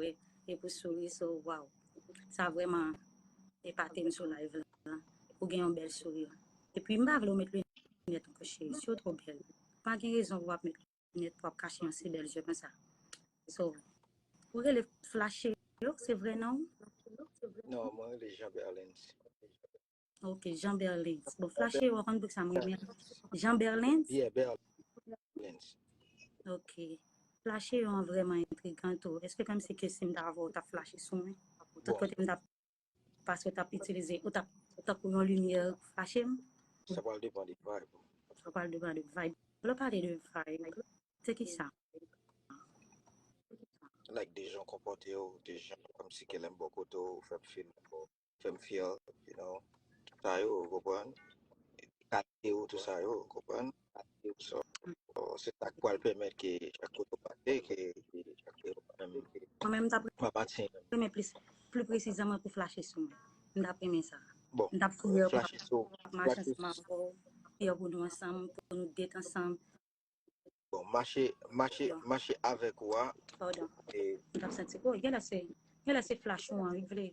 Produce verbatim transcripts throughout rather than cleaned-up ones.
wè, e pou souri, so, waw. Sa vrèman epate m sou live la. Ou gen yon bèl souri. Epi m pa vle w met linèt ankò, cheri, si w twò bèl. Pa gen rezon pou w ap met linèt pou w ap kache yon si bèl zye konsa. So, ou rele Flashe yo, se vrè non w? Non, mwen rele Jean Berlens. Ok, Jean Berlens. Bon, Flashe yo, w konn poukisa m renmen Jean Berlens? Yeah, Berlens. Ok. Flashe yo an vrèman entrigan tou. Èske kòmsi ke si m ta avè w, w t ap flache sou mwen? Tout Bon, kote m t ap pase, w t ap itilize, ou t ap tankou yon limyè pou flache m? Sa pral depann de vibe. Sa pral depann de vibe. Lè w pale de vibe, se ki sa? Like, de jan w konpòte w, de jan kòmsi ke lè m bò kote w, ou fè m feel, fè m feel, you know, sa yo, ou konprann? Kalite w, tout sa yo, ou konprann? So, se sa k pral pèmèt ke chak kote w pase, ke, ke ou menm, Mwen menm, m t ap pa pati. Renmen plis, pli presizeman pou flache sou mwen. M t ap renmen sa. Bon, M t ap fyè pou flache sou, ap mache flache ansanm avè w, fyè pou nou ansanm, pou nou date ansanm. Bon, mache, mache, Bon, mache avèk ou a, pardon. E M t ap santi, oh, genlè se, genlè se flash ou an, li vle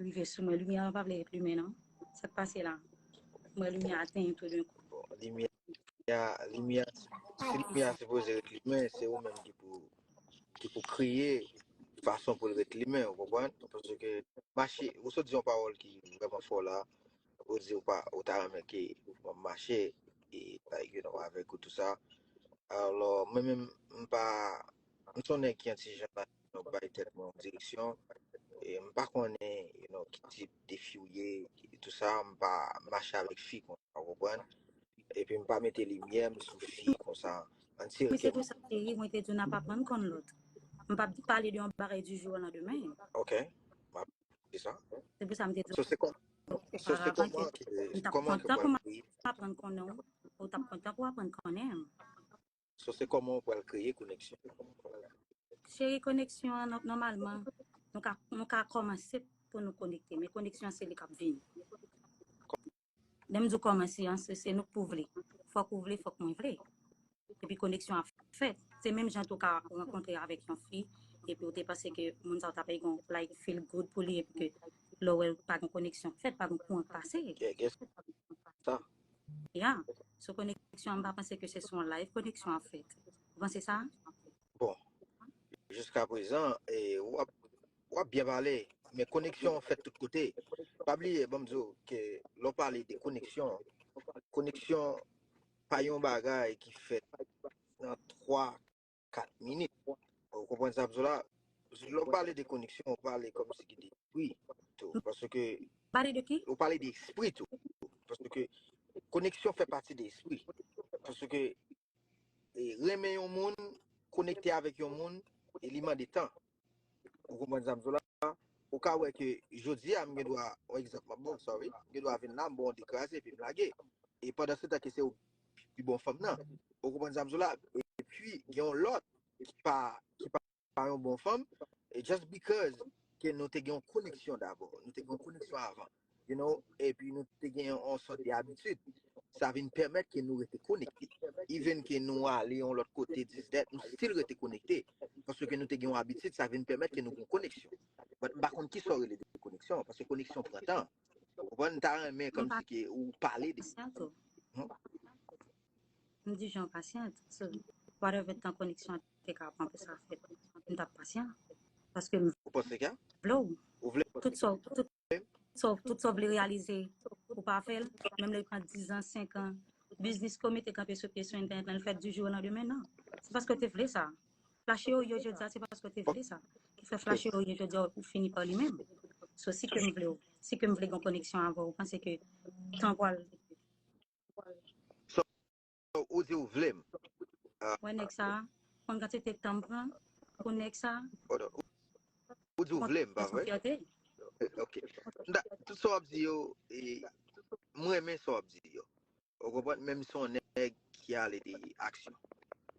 rive sou mwen. Limyè an pa vle ret limen, non. Sa k pase la? Mwen, limyè a tenyen toudenkou. Bon, limyè, limyè, si limyè a sipoze ret limen, se ou menm ki pou, ki pou kreye fason pou l ret limen, ou konprann? Paske mache, ou sot di yon pawòl ki vrèman fò la, ou di ou pa, ou ta renmen ke m mache, e, like, you know, avèk ou, tout sa. Alò, mwen menm, m pa, m se yon nèg ki yon ti jan nan, you know, bay tèt mwen yon direksyon. E m pa konnen, you know, ki tip de fi w ye, e tout sa, m pa mache avèk fi konsa, ou konprann? Epi m pa mete limyè m sou fi konsa. Until Wi, se ke pou sa, cheri, mwen te di w n ap aprann konn lòt. M p ap pale de yon bagay du jour au lendemain. Ok, m ap di sa. Se pou sa m te di So, se kòm, w so, se oparavan ke kòman ke, m t ap kòman ke kontan w pou m pral kreye? Aprann konnen w, ou t ap kontan pou w aprann konnen m. So, se kòman w pral kreye koneksyon? Cheri, koneksyon an, nò-, nòmalman, nou ka, nou ka kòmanse pou nou konekte, men koneksyon an se li k ap vini. Lè m di w kòmanse an, se, se nou k pou vle. Fòk ou vle, fòk mwen vle. Epi koneksyon ap fèt. Se menm jan tou ka rankontre avèk yon fi, epi ou te panse ke moun sa w t ap gen, like, feel good pou li, epi ke lè w wè pa gen koneksyon k fèt, pa gen kouran k pase. Gen, gen sa. Ya. So koneksyon an, m pa panse ke se sou yon live koneksyon ap fèt. Ou panse sa? Bon, jiska prezan, e, w ap, w ap byen pale, men koneksyon an fèt tout kote. Pa bliye, ban m di w ke lè w pale de koneksyon, koneksyon pa yon bagay ki fèt nan twa, kat minit. Ou konprann sa m di w la? Lè w pale de koneksyon, ou pale kòmsi ki de espri tou. Paske Pale de ki? Ou pale de espri tou. Paske koneksyon fè pati de espri. Paske, e, renmen yon moun, konekte avèk yon moun, e li mande tan. Ou konprann sa m di w la? Ou ka wè ke jodi a, m gen dwa, yon egzanp, m ap ba w, sorry, m gen dwa vin la, m ba w de kraze, epi m lage. E pandan se tan ke se ou pi bon fanm nan. Ou konprann sa m di w la? Epi, gen yon lòt ki pa, ki pa, pa yon bon fanm, e just because ke nou te gen yon koneksyon dabò, nou te gen yon koneksyon avan, you know, epi nou te gen yon, yon sòt de abitid, sa vin pèmèt ke nou rete konekte. Even ke nou ale yon lòt kote, this, that, nou still rete konekte. Paske nou te gen yon abitid, sa vin pèmèt ke nou gen yon koneksyon. But m pa konn kisa w rele de koneksyon, paske koneksyon pran tan. Ou konprann? M ta renmen Mwen pa kòmsi ke ou pale de pasyan tou. Hmm? M di jan pasyan. So, whatever tan koneksyon an te ka pran pou sa fèt, m t ap pasyan. Paske m Ou panse ke? Vle w. Ou vle? Tout sa, tout sa, tout sa w vle reyalize, ou pa fè l. Menm lè l pran diz an, senk an, biznis ke w mete kanpe sou pye sou entènèt lan, l fèt du jour au lendemain, non. Se paske w te vle sa. Flash yo ye jodi a, se paske w te vle sa. Ki fè flash yo ye jodi a, ou fini pa li menm. So, si ke m vle w, si ke m vle gen koneksyon avè w, ou panse ke tan pral So, ou di ou vle m. Ah, Wè nèg sa, konn kantite tan m pran pou nèg sa, hold on. Ou, ou di ou kont vle m, pa kont yon vre? fyète. Ok. M da-, tout sa w ap di yo, e, m renmen sa w ap di yo. Ou konprann? Men m se yon nèg ki ale de aksyon.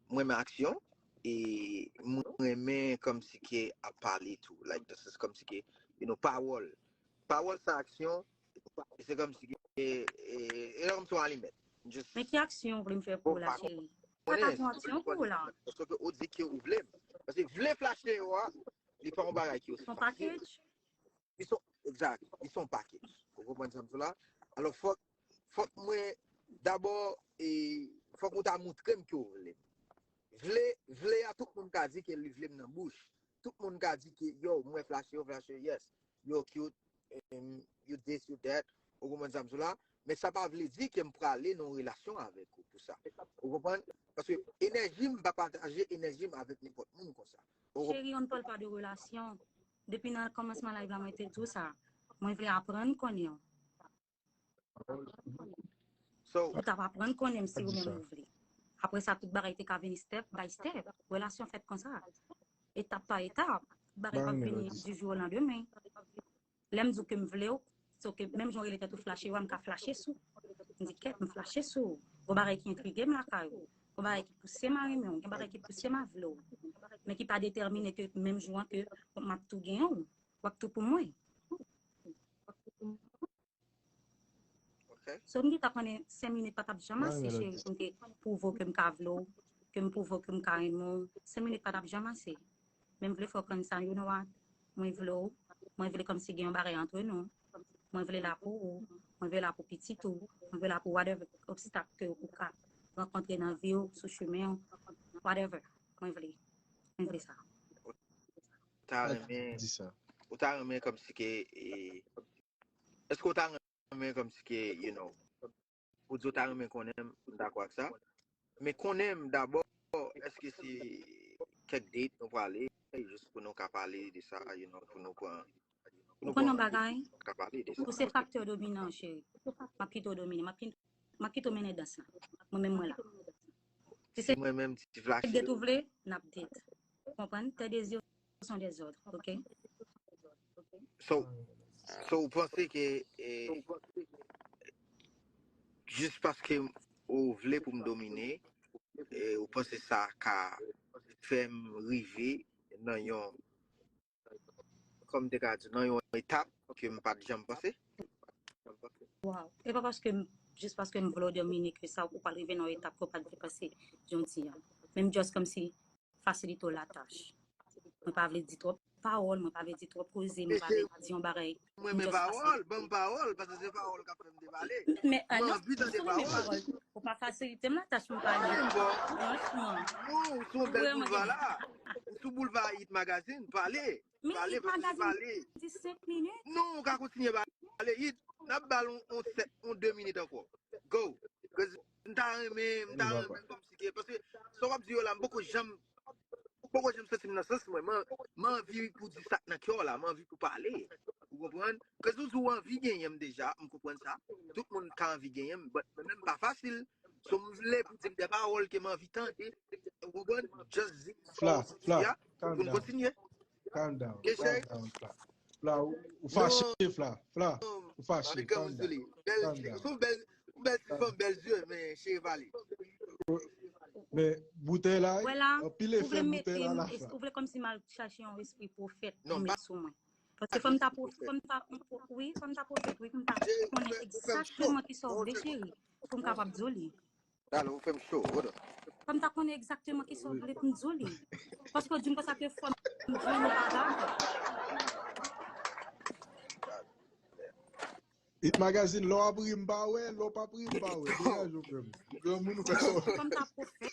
M renmen aksyon, e m renmen kòmsi ke ap pale tou. Like, this is kòmsi ke, you know, pawòl. Pawòl san aksyon, se kòmsi ke, e, e, e kòmsi yon alimèt. Just, Men ki aksyon w vle m fè pou bon, w la, pa cheri? Sa ka konnen, gen yon aksyon pou w la. paske ou di ke ou vle m. Paske vle flash yo a, Li pa yon bagay ki osi Son fasil. Package? Li son, exact, li son package. Ou konprann sa m di w la? Alò, fòk, fòk mwen, dabò, e, fòk ou ta montre m ke ou vle m. Vle, vle a, tout moun ka di ke li vle m nan bouch. Tout moun ka di ke, yo, mwen flashe, yo flashe, yes. Yo cute, um, you this, you that. Ou konprann sa m di w la? Men sa pa vle di ke m prale nan yon relasyon avèk ou pou sa. Ou konprann? Paske enèji m pa pataje enèji m avèk nenpòt moun konsa. Ou konprann? Chérie, on ne parle pas de relation. Depi nan kòmansman live la, mwen te di w sa. Mwen vle aprann konnen w. So, Ou t ap aprann konnen m si ou menm ou vle. Apre sa, tout bagay te ka vini step by step. Relasyon fèt konsa. Etap pa etap. Tout bagay p ap vini du jour au lendemain. Lè m di w ke m vle w, so ke menm jan w rele tèt ou flashe yo a, m ka flashe sou. M di kèt, m flashe sou. Gon bagay ki entrige m lakay ou. Gon bagay ki pouse m a renmen w. Gen bagay ki pouse m a vle w. Men ki pa detèmine ke menm jou an ke m ap tou genyen w. W ap tou pou mwen. Ok. So, m gentan konnen senk minit pa t ap janm ase, cheri, pou m te pwouve w ke m ka vle w, ke m pwouve w ke m ka renmen w. Senk minit pa t ap janm ase. Men m vle fè w konn sa, you know what? Mwen vle w, mwen vle kòmsi gen yon bagay antre nou. Mwen vle la pou ou, mwen vle la pou pitit ou, mwen vle la pou whatever obstak ke ou ka rankontre nan vi w, sou chemen w, whatever. Mwen vle. Mwen vle sa. Ou ta renmen, Di sa. ou ta renmen kòmsi ke, e, èske ou ta renmen kòmsi ke, you know, ou di ou ta renmen konnen m, m dakò ak sa. Men konnen m dabò, èske se kèk date nou prale, jis pou nou ka pale de sa, you know, pou nou pran, pou Ou nou konn pran yon bagay? Ka pale de sa. Ou se faktè dominan, cheri. M ap kite w domine. M ap kite, m ap kite w mennen dans la. Mwen menm mwen la. Si se Mwen menm ti flashe. Date ou vle, n ap date. Ou konprann? Tes désirs sont des ordres, ok? So, so ou panse ke, e, jis paske ou vle pou m domine, e, ou panse sa ka fè m rive nan yon, kòm te ka di, nan yon etap ke m pa t janm panse? Wow. E pa paske m, jis paske m vle w domine ke sa ou pral rive nan yon etap ke w pa t vle panse, jan w di a. Men m just kòmsi fasilite w latach. Mwen pa vle di twòp pawòl, mwen pa vle di twòp koze, mwen pa vle di yon bagay. Mwen men pawòl, ban m pawòl, paske se pawòl k ap fè m debale. Men, ah Mwen non, anvi tande sou mwen pawòl. Pawòl. Ou pa fasilite m latach, mwen pale. Mwen bon. Franchman. Non, ou sou yon bèl boulva la. Ou sou boulva Hit Magazine, pale. Men Pale, Hit pale, Magazine pale. Di senk minit. Non, ou ka kontinye pale. Hit, n ap ba l yon, yon sèt, yon de minit ankò. Go. Cause m ta renmen, m ta renmen kòmsi ke, paske sa w ap di yo la, m poko janm, m poko janm santi m nan sans mwen. Mwen, mwen anvi pou di sa k nan kè w la, mwen anvi pou pale. Ou konprann? Cause ou di w anvi genyen m deja, m konprann sa. Tout moun ka anvi genyen m, but mwen menm pa fasil. So m vle pou di m de pawòl ke m anvi tande. Ou konprann? Just di m sa Fla, w santi Fla, a. calm Pou n down. Kontinye. Calm down, Ke calm cheri? Down, Fla. Fla, ou, ou fache, Fla, Fla, ou fache, calm down. Bèl, Calm down. Sou bèl, bèl ti fanm, bèl zye, men cheri pale. Men boutèy la, Wè la, anpil ou vle efè mete boutèy la m, la es- Fla. Ou vle kòmsi m al chache yon espri pwofèt Non, pou pa met sou mwen. Paske fò m ta pwofèt, fò m ta, wi, fò m ta pwofèt, wi, pou m ta konnen egzakteman ki sa w vle, cheri. Pou m kapab di w li. Dale, ou fè m cho, hold on. Fò m ta konnen egzakteman ki sa w vle pou m di w li. Paske w di m konsa ke fò m di w yon bagay. Hit Magazine, lè w ap ri m pa wè, lè w p ap ri m pa wè. Degaje w frè m. Granmoun ou fè sa. Fò m ta pwofèt.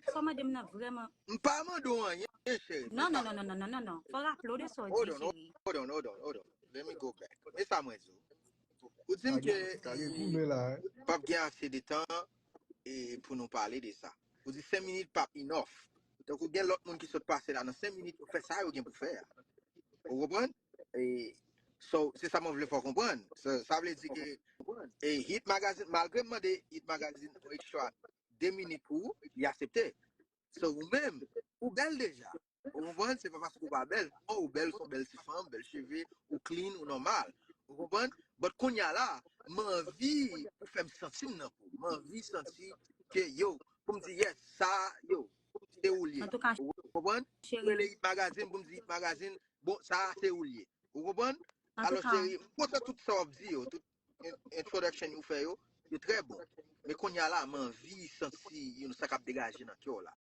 Sa w mande m nan vrèman. M pa mande w anyen, cheri. Non, non, non, non, non, non, non. Fò raple w de sa w di, cheri. Hold on, hold on, hold on, hold on. Let me go back. Men sa mwen di w. Ou di m ke Kage goumen la, hein. P ap gen ase de tan e pou nou pale de sa. Ou di senk minit p ap enough. Tankou gen lòt moun ki sot pase la nan senk minit pou fè sa yo gen pou fè a. Ou konprann? E, so, se sa mwen vle fè w konprann. Sa, sa vle di ke e, Hit Magazine, malgre m mande Hit Magazine pou extra de minit pou ou, li aksepte. So, ou menm, ou bèl deja. Ou konprann? Se pa paske ou pa bèl. Non, ou bèl, se yon bèl ti fanm, bèl cheve, ou clean, ou nòmal. Ou konprann? But kounye a la, m anvi pou fè m santi m nan po. M anvi santi ke, yo, pou m di, yes, sa, yo, se ou l ye. Antouka, Ou konprann? cheri. Rele Hit Magazine pou m di Hit Magazine, bon, sa se ou l ye. Ou konprann? Alò, Antouka, cheri, m kontan tout sa w ap di yo, tout in- introduction ou fè yo, yo trè bon. Men kounye a la, m anvi santi, you know, sa k ap degaje nan kè w la.